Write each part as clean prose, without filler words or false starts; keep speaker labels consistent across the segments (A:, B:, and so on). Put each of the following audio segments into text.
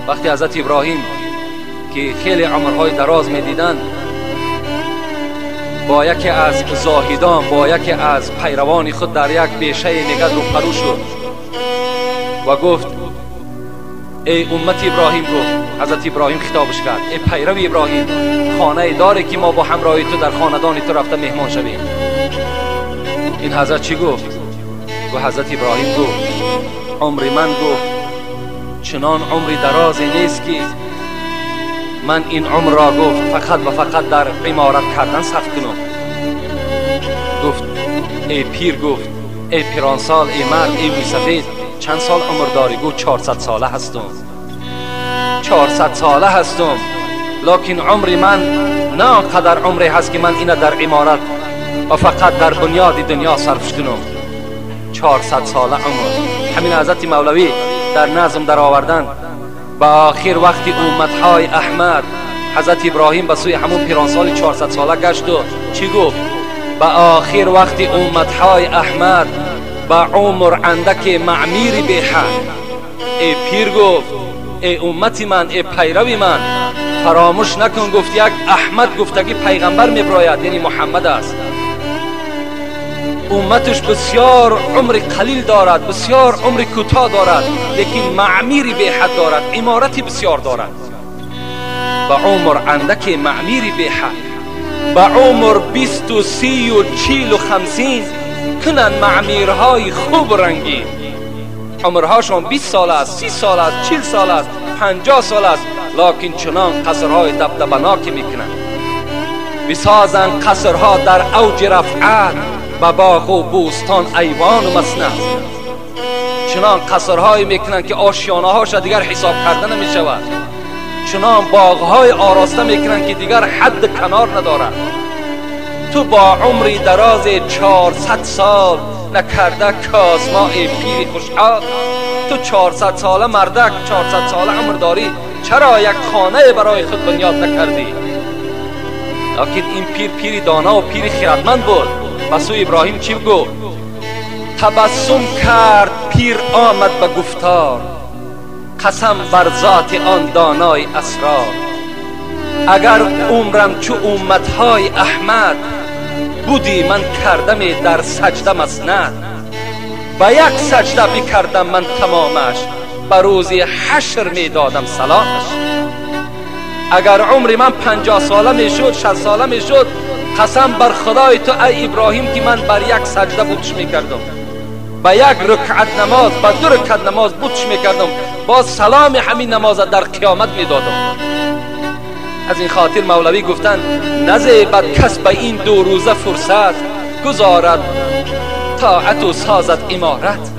A: وقتی حضرت ابراهیم که خیلی عمرهای دراز میدیدند، با یکی از زاهدان، با یکی از پیروان خود در یک بیشه میگد رو پرو شد و گفت ای امت ابراهیم. گفت حضرت ابراهیم خطابش کرد ای پیرو ابراهیم، خانه داری که ما با همراهی تو در خاندان تو رفته مهمان شویم. این حضرت چی گفت؟ و حضرت ابراهیم گفت عمر من، گفت چنان عمری درازی نیست که من این عمر را، گفت فقط و فقط در عمارت کردن صرف کنم. گفت ای پیر، گفت ای پیرانسال، ای مرد، ای موی سفید، چند سال عمر داری؟ گفت 400 ساله هستم، 400 ساله هستم، لکن عمر من نه آنقدر عمری هست که من اینه در عمارت و فقط در بنیاد دنیا صرف کنم. 400 ساله عمر. همین حضرت مولوی در نظم در آوردن. به آخر وقتی امتهای احمد، حضرت ابراهیم به سوی همون پیرانسال 400 ساله گشت و چی گفت؟ به آخر وقتی امتهای احمد به عمر اندک معمیر بیحد. ای پیر، گفت ای امت من، ای پیروی من، فراموش نکن، گفت یک احمد گفتگی پیغمبر میبراید، یعنی محمد است. امتش بسیار عمر قلیل دارد، بسیار عمر کوتاه دارد، لیکن معمیری به حد دارد، عمارتی بسیار دارد. به عمر اندک معمیری به حد، به عمر 20 و 30 و 40 و 50 کنن معمیرهای خوب رنگین. عمرهاشون 20 سال است، 30 سال است، 40 سال است، 50 سال است، لکن چنان قصرهای دبدبناکی میکنن. بسازن قصرها در اوج رفعت، به باغ و بوستان ایوان و مسند. چنان قصرهایی میکنن که آشیانه هاش دیگر حساب کرده نمیشود. چنان باغهای آراسته میکنن که دیگر حد کنار ندارد. تو با عمری دراز 400 سال نکرده کازما ای پیر خوشحال. تو 400 ساله مردک، 400 ساله عمر داری، چرا یک خانه برای خود بنیاد نکردی؟ لکن این پیر پیر دانا و پیر خردمند بود. به سوی ابراهیم چی گفت؟ تبسم کرد پیر آمد به گفتار، قسم بر ذات آن دانای اسرار. اگر عمرم چو امتهای احمد بودی من کردم در سجده مسند. به یک سجده بکردم من تمامش، به روز حشر میدادم سلامش. اگر عمر من 50 ساله میشد، 60 ساله میشد، قسم بر خدای تو ای ابراهیم که من بر یک سجده بوتش میکردم، به یک رکعت نماز، به 2 رکعت نماز بوتش میکردم، باز سلام همین نماز در قیامت میدادم. از این خاطر مولوی گفتن نزیبد کس به این 2 روزه فرصت، گذارد طاعت و سازد عمارت.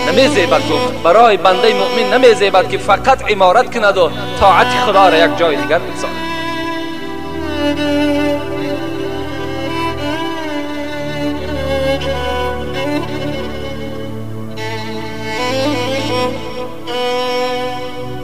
A: نمیزیبد، گفت برای بنده مؤمن نمیزیبد که فقط عمارت کند و طاعت خدا را یک جای دیگر بگذارد.